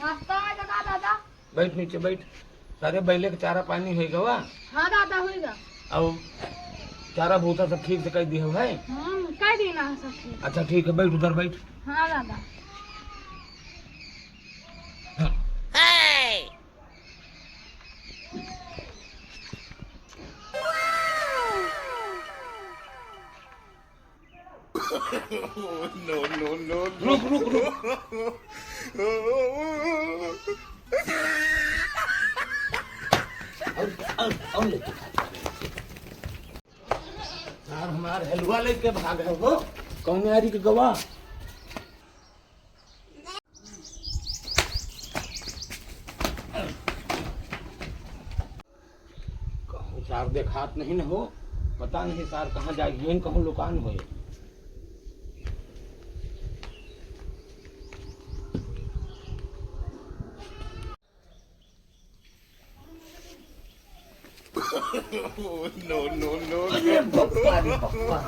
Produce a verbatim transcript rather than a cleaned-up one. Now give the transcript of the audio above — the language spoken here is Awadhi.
रास्ता है दादा, दादा। बैठ नीचे बैठ। सारे बैले के चारा पानी होई गवा? हाँ दादा, होई गा। और चारा भूसा सब ठीक से कइ दिहउ है? हम्म, कइ दीना है सब ठीक। अच्छा ठीक है, बैठ उधर बैठ। हाँ दादा। No, no, no, no। रुक, रुक, रुक। और, और, और लेके खा। यार, हमार हलवा लेके भाग है वो। कौन यारी के गवा? कहूँ सार देखात नहीं न हो, पता नहीं सार कहाँ जाए गए, कहूँ लुकान होए। No, no, no, अरे बप्पा रे बप्पा।